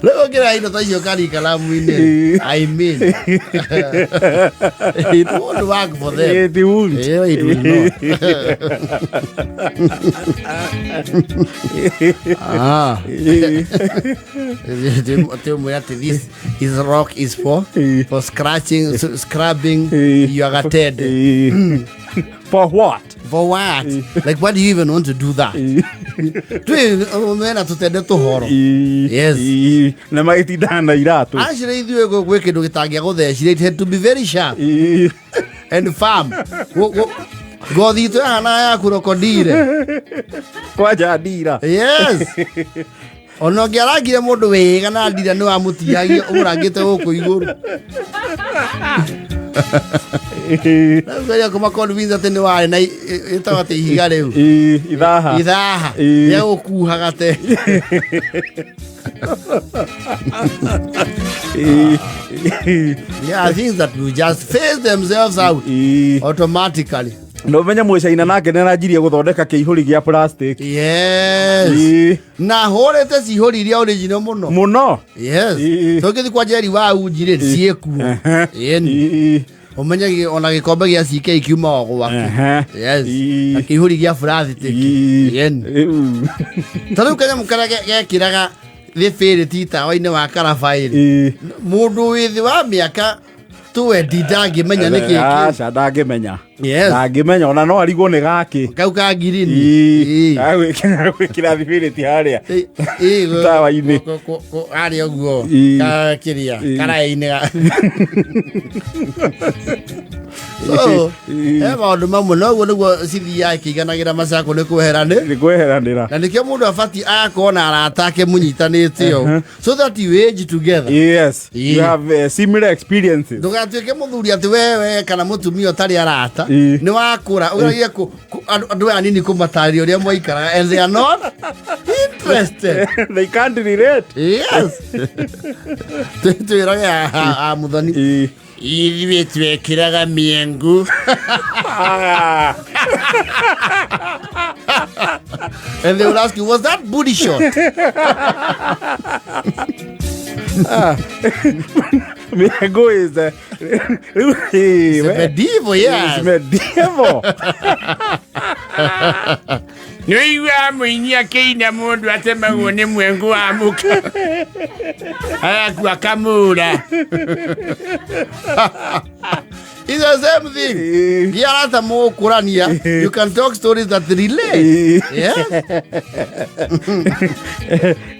Rĩu ũngĩra indo ta icio karikalamu-inĩ, I mean, it won't work for them. It won't. Yeah, it will not. Ah. Tĩmwĩra atĩ this is rock is for scratching, scrubbing your gatende. For what? For what? Like, why do you even want to do that? Twĩ mena tũtende tũhoro. Yes. Na magĩtindaga na iratũ. Actually, ithuĩ gwĩ kĩndũ gĩtangĩagũthecire. It had to be very sharp and firm. Ngothi itũ yahana ya krokodile. Kwanja ndira. Yes. Ona ũngĩarangire mũndũ wĩga na ndira nĩ wamũtiagia ũmũrangĩte gũkũ igũrũ. Rĩu geria kũma convince atĩ nĩ warĩ na ĩtagwo atĩ ihiga rĩu. Ithaha. Ithaha. Rĩa gũkuhaga te. There are things that will just phase themselves out automatically. Na ũmenye mũcaina nake nĩ aranjirie gũthondeka kĩihũri gĩa plastic. Yes. Na hũrĩte cihũri iria original mũno. Mũno. Yes. Tũngĩthiĩ kwa Jerry wa uji rĩ, ciĩkuo. Ĩni. Ũmenye ona gĩkombe gĩa CK kiuma o gwaku. Yes. Na kĩihũri gĩa plastic. Ĩni. Ta rĩu kanyamũ karĩa gekĩraga thibĩrĩti tawa-inĩ wa karabaĩ rĩ, mũndũ wĩ thĩ wa mĩaka 20 ndangĩmenya nĩ kĩĩ kĩu. Aca, ndangĩmenya. Yes. Ndangĩmenya ona no arigwo nĩ gakĩ. Kau ka ngirini. Ĩĩ. Gwĩkĩra thibĩrĩti harĩa tawa-inĩ. Harĩa ũguo kĩrĩa karaĩ-inĩ So, he maũndũ mamwe noguo nĩguo cithiaga ikĩiganagĩra macako nĩ kweheranĩ Nĩ kweheranĩra. Na nĩkĩo mũndũ abatiĩ agakorwo na arata ake mũnyitanĩte ũũ, so that you age together. Yes. You have similar experiences. Ndũgatuĩke mũthuri atĩ wewe kana mũtumia ũtarĩ arata. Nĩ wakũra ũgeragie andũ aya anini kũmatarĩria ũrĩa mwaikaraga, and they are not interested. They can't relate. Yes. Twĩrage a Mũthoni, ithuĩ twekĩraga mĩengu. And they will ask you, was that booty shot? Mĩengu is rĩu It's medieval, yes. It's medieval. Nĩ ũiguaga mũini akĩina mũndũ atemagwo nĩ mwengu wa mũka agakua akamũra. It's the same thing. Gĩa arata mũgũkũrania. You can talk stories that relate. Yes.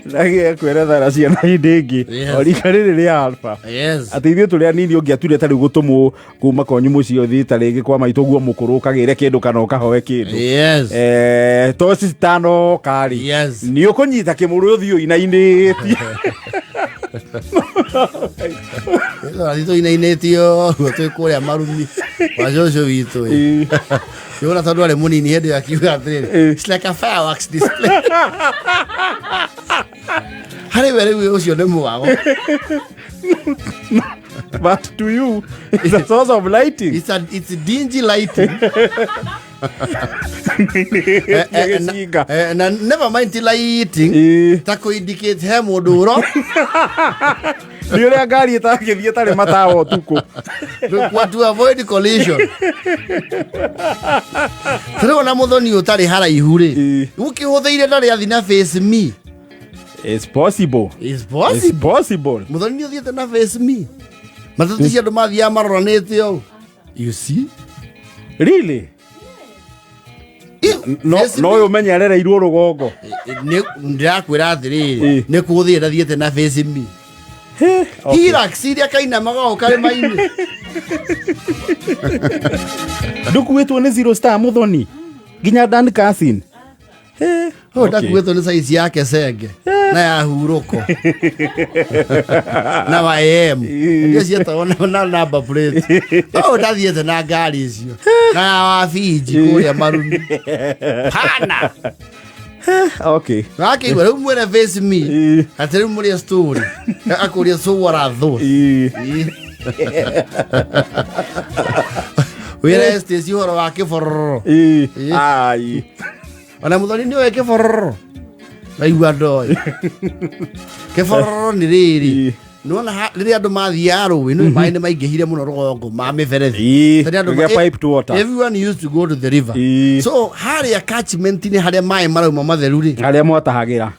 Nagä kwerethera ciana hĩndĩ ĩngĩ. O rika rĩrĩ rĩa alpha. Atĩ ithuĩ tũrĩ anini ũngĩature ta rĩu gũtũmwo kuma kwanyu mũciĩ ũthiĩ ta rĩngĩ kwa maitũ guo mũkũrũ ũkagĩre kĩndũ kana ũkahoe kĩndũ. Toci citanoka rĩ, nĩ ũkũnyita kĩmũrũ ũthiĩ ũinainĩtie. Tũrathiĩ tũinainĩtio ũguo twĩ kũrĩa marumi wa cũcũ witũ ĩ. Yona tondũ arĩ mũnini hĩndĩ ĩyo akiuga atĩrĩrĩ, "It's like a fireworks display." Harĩ we rĩu ũcio nĩ mwago. But to you it's a source of lighting. It's dingy lighting. Gĩcinga. Na never mind ti lighting ta kũ indicate he mũndũ ũro Nĩ ũrĩa ngari ĩtangĩthiĩ ĩtarĩ matawa ũtukũ. What to avoid collision. Tarĩu ona mũthoni ũtarĩ haraihu rĩ, ũkĩhũthĩire ndarĩ athi na face me. It's possible. It's possible. It's possible. Mũthoni nĩ ũthiĩte na face me. Matatũ cia andũ mathiaga maroranĩte ũũ. You see? Really? No, no ũyũ ũmenye arereirwo rũgongo. Ndĩrakwĩra atĩrĩrĩ, nĩ kũũthiĩ ndathiĩte na face me. Hilux iria kainamaga o karĩma-inĩ. Ndũkuĩtwo nĩ Zero Star Mũthoni nginya Dan Cousin. Oh, ndakuĩtwo nĩ saizi yake senge na ya hurũko na wa AM ndio cietagwo na number plate. Oh, ndathiĩte na ngari icio na ya wabinji kũrĩa marumi hana. Wakĩigua rĩu mwĩre face me atĩ rĩu mũrĩe story akũria, so what are those? Wĩre Stacy ũhoro wa kĩbororo. Ai. Ona Mũthoni nĩ oĩ kĩbororo. Ngaigua ndoĩ kĩbororo nĩ rĩrĩ. Nĩwona rĩrĩa andũ mathiaga rũĩ, nĩ maĩ nĩ maingĩhire mũno rũgongo ma mĩberethi. Tondũ andũ Kũgĩa piped water. Everyone used to go to the river. So harĩa catchment-inĩ harĩa maĩ marauma matheru rĩ, Harĩa mwatahagĩra.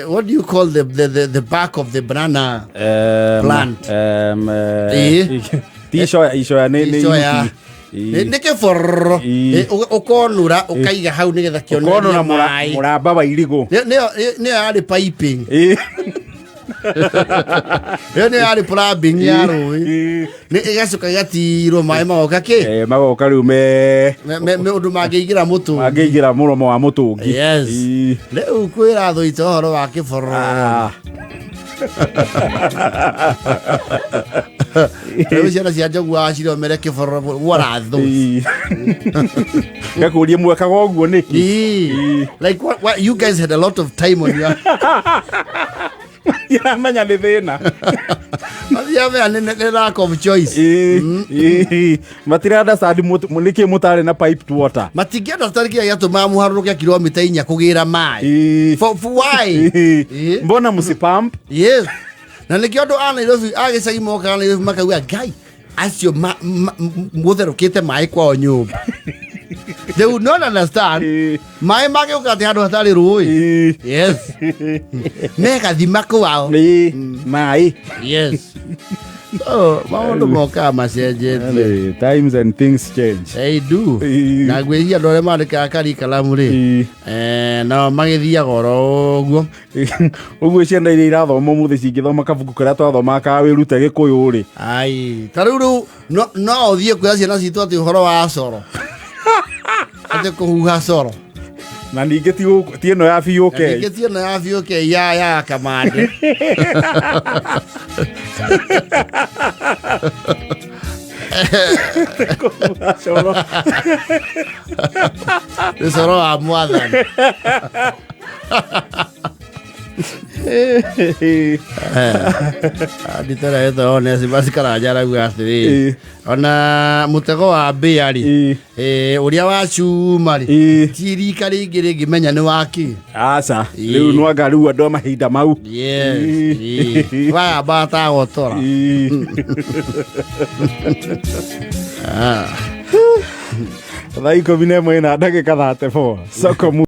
What do you call the back of the banana plant? Ti icoya, icoya nĩ Icoya. ihuti. Nĩ kĩbororo. Ũkonũra ũkaiga hau nĩgetha Ũkonũra kĩonererie maĩ. Mũramba wa irigũ. Nĩyo yarĩ piping. Ĩyo nĩyo yarĩ plumbing ya rũĩ. Nĩ ĩgacoka ĩgatirwo maĩ magoka kĩ. Magoka rĩu me Ũndũ mangĩingĩra mũtũngi. Mangĩingĩra mũromo wa mũtũngi. Yes. Rĩu kwĩra thũita ũhoro wa kĩbororo. Rĩu ciana cia njogu wacithomere kĩbororo, what are those? Ngakũria mwekaga ũguo nĩkĩ? Like what, you guys had a lot of time on your Iramenya nĩ thĩna. Mathiamea nĩ lack of choice. Matira understand nĩkĩ mũtarĩ na piped water. Matingĩenda tarĩ kĩrĩa gĩatũmaga mũharũrũke kilomita 4 kũgĩra maĩ. For why? Mbona mũsipump? Yes, na nĩkĩo andũ a Nairobi, a gĩcagi mokaga Nairobi makauga ngai acio mũtherũkĩte maĩ kwao nyũmba. They would not understand. Maĩ magĩũka atĩ handũ hatarĩ rũĩ. Yes, megathima kwao. Maĩ. Yes, so maũndũ mokaga macenjetie. Times and things change. They do. Na ngwĩciria andũ arĩa mandĩkaga karikalamu rĩ, nao magĩthiaga oro ũguo. Ũguo ciana iria irathoma ũmũthĩ cingĩthoma kabuku karĩa twathomaga ka wĩrute gĩkũyũ rĩ, Ai, ta rĩu no ũthiĩ kwĩra ciana citũ atĩ ũhoro wa coro, atĩ kũhuha coro. Na ningĩ ti ĩno ya BOK. Na ningĩ ti ĩno ya BOK ya kamande. Kũhuha coro. Nĩ coro wa mwathani. Nditera ĩtwo Onesimus Karanja arauga atĩrĩrĩ, ona mũtego wa mbĩa rĩ, ũrĩa wa cuma rĩ, ti rika rĩngĩ rĩngĩmenya nĩ waki. Aca, rĩu nwanga rĩu andũ a mahinda mau. Yes. Wagamba atagotora. 11:34 soko.